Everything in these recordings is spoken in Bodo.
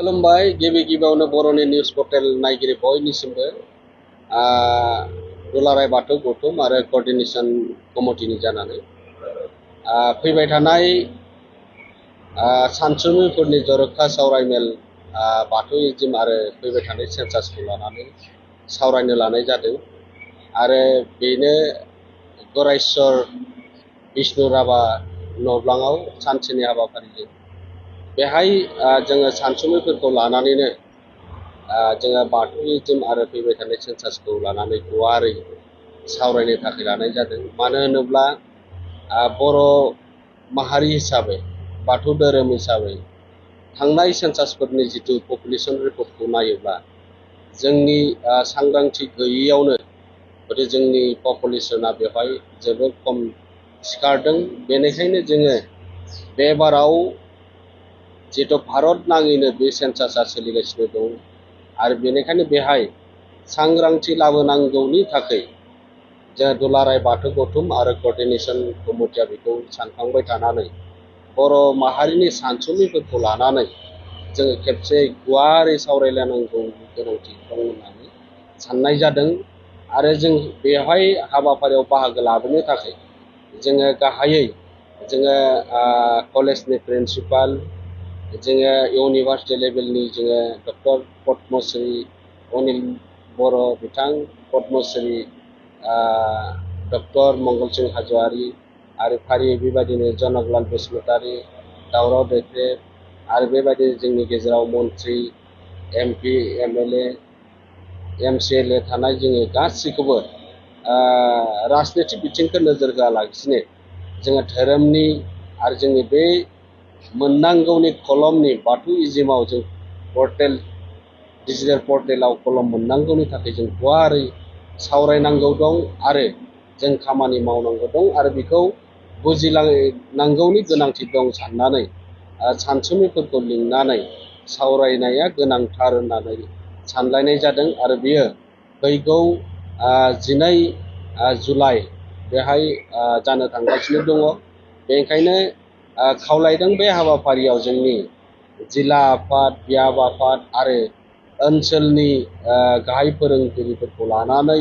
खुलुमबाय गिबि गिबियावनो बर'नि निउस पर्टेल नायगिरि बयनिसिमबो दुलाराय बाथौ गौथुम आरो कोअर्डिनेशन कमिटिनि जानानै फैबाय थानाय सानसुमैफोरनि जर'खा सावरायमेल बाथौइज्म आरो फैबाय थानाय सेन्सासखौ लानानै सावरायनो लानाय जादों आरो बेनो गरायस्वर विष्णु राभा न'ब्लाङाव सानसेनि हाबाफारिजों बेहाय जोङो सानसुमैफोरखौ लानानैनो जोङो बाथौइज्म आरो फैबाय थानाय सेन्सासखौ लानानै गुवारै सावरायनो थाखाय लानाय जादों। मानो होनोब्ला बर' माहारि हिसाबै बाथौ धोरोम हिसाबै थांनाय सेन्सासफोरनि जिथु पपुलेसन रिपर्टखौ नायोब्ला जोंनि सांग्रांथि गैयैयावनो हयथ' जोंनि पपुलेसना बेवहाय जोबोद खम सिखारदों। बेनिखायनो जोङो बे बाराव जिहेतु भारत नाङैनो बे सेन्सासआ सोलिगासिनो दं आरो बेनिखायनो बेहाय सांग्रांथि लाबोनांगौनि थाखाय जों दुलाराय बाथौ गौथुम आरो कोअर्डिनेशन कमिटिया बेखौ सानखांबाय थानानै बर' माहारिनि सानसुमैफोरखौ लानानै जोङो खेबसे गुवारै सावरायलायनांगौनि गोनांथि दं होननानै साननाय जादों आरो जों बेवहाय हाबाफारियाव बाहागो लाबोनो थाखाय जोङो गाहायै जोङो कलेजनि प्रिन्सिपाल जोङो इउनिभार्सिटि लेभेलनि जोङो डक्टर पद्मश्री अनिल बर' बिथां पद्मश्री डक्टर मंगल सिंह हाज'वारि आरो फारियै बेबायदिनो जनकलाल बसुमतारी दावराव दैख्रेब आरो बेबायदिनो जोंनि गेजेराव मन्त्रि MP MLA MCLA थानाय जोङो गासैखौबो राजनितिक बिथिंखौ नोजोर होआलासिनो जोङो धोरोमनि आरो जोंनि बे मोननांगौनि कलमनि बाथौइज्मआव जों पर्टेल डिजिटेल पर्टेलाव कलम मोननांगौनि थाखाय जों गुवारै सावरायनांगौ दं आरो जों खामानि मावनांगौ दं आरो बेखौ बुजिलांनांगौनि गोनांथि दं साननानै सानसुमैफोरखौ लिंनानै सावरायनाया गोनांथार होननानै सानलायनाय जादों आरो बेयो फैगौ 12 जुलाइ बेहाय जानो थांगासिनो दङ। बेनिखायनो खावलायदों बे हाबाफारियाव जोंनि जिल्ला आफाद बियाब आफाद आरो ओनसोलनि गाहाय फोरोंगिरिफोरखौ लानानै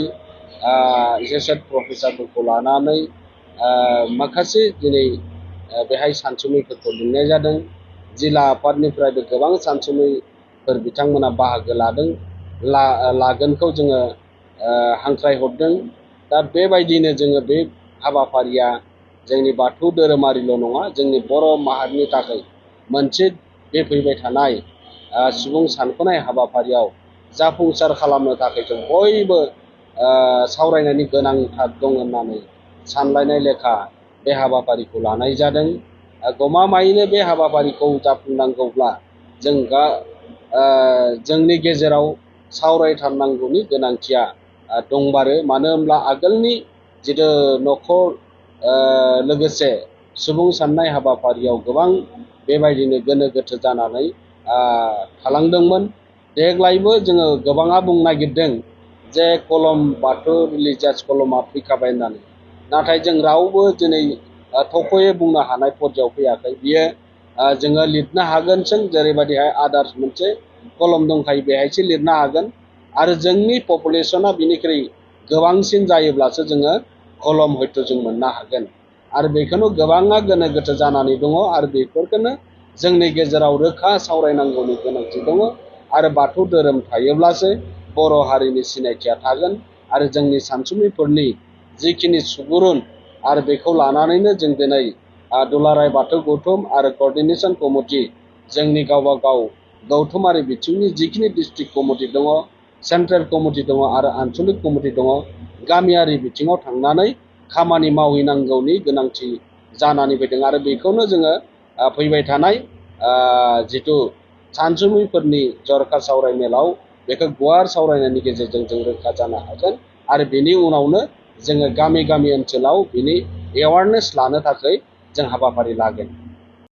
एसोसिएट प्रफेसारफोरखौ लानानै माखासे दिनै बेहाय सानसुमैफोरखौ लिंनाय जादों। जिल्ला आफादनिफ्रायबो गोबां सानसुमैफोर बिथांमोना बाहागो लागोनखौ जोङो हांख्रायहरदों। दा बेबायदिनो जोङो बे हाबाफारिया जोंनि बाथौ धोरोमारिल' नङा जोंनि बर' माहारिनि थाखाय मोनसे बे फैबाय थानाय सुबुं सानख'नाय हाबाफारियाव जाफुंसार खालामनो थाखाय जों बयबो सावरायनायनि गोनांथार दं होननानै सानलायनाय लेखा बे हाबाफारिखौ लानाय जादों। गमामायैनो बे हाबाफारिखौ जाफुंनांगौब्ला जों जोंनि गेजेराव सावरायथारनांगौनि गोनांथिया दंमारो। मानो होनब्ला आगोलनि जिथु न'खर लोगोसे सुबुं साननाय हाबाफारियाव गोबां बेबायदिनो गोनो गोथो जानानै थालांदोंमोन। देग्लायबो जोङो गोबाङा बुंनो नागिरदों जे कलम बाथौ रिलिजियास कलमा फैखाबाय होननानै, नाथाय जों रावबो दिनै थख'यै बुंनो हानाय पर्यायाव फैयाखै। बियो जोङो लिरनो हागोनसों जेरैबायदिहाय आदार्स मोनसे कलम दंखायो बेहायसो लिरनो हागोन आरो जोंनि पपुलेसना बिनिख्रुइ गोबांसिन जायोब्लासो जोङो कलम हयथ' जों मोननो हागोन आरो बेखौनो गोबाङा गोनो गोथो जानानै दङ आरो बेफोरखौनो जोंनि गेजेराव रोखा सावरायनांगौनि गोनांथि दङ आरो बाथौ धोरोम थायोब्लासो बर' हारिनि सिनायथिया थागोन आरो जोंनि सानसुमैफोरनि जिखिनि सुबुरुन आरो बेखौ लानानैनो जों दिनै दुलाराय बाथौ गौथुम आरो कोअर्डिनेशन कमिटि जोंनि गावबा गाव गौथुमारि बिथिंनि जिखिनि डिस्ट्रिक्ट कमिटि दङ, सेन्ट्रेल कमिटि दङ आरो आनसलिक कमिटि दङ, गामियारि बिथिङाव थांनानै खामानि मावहैनांगौनि गोनांथि जानानै फैदों आरो बेखौनो जोङो फैबाय थानाय जिथु सानसुमैफोरनि जर'खा सावरायमेलाव बेखौ गुवार सावरायनायनि गेजेरजों जों रोखा जानो हागोन आरो बेनि उनावनो जोङो गामि गामि ओनसोलाव बिनि एवारनेस लानो थाखाय जों हाबाफारि लागोन।